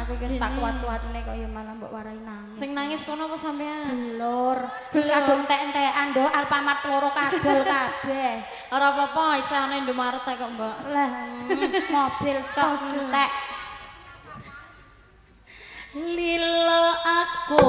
Aku iki wis tak kuat-kuatne kok ya malah mbok warai nangis. Sing nangis kono apa sampean? Belur. Wis kadung entek-entekan, Nduk, Alfamart loro kadol kabeh. Ora apa-apa, isih ana Indomaret kok, Mbak. Lah, mobil cok entek. Lilo aku.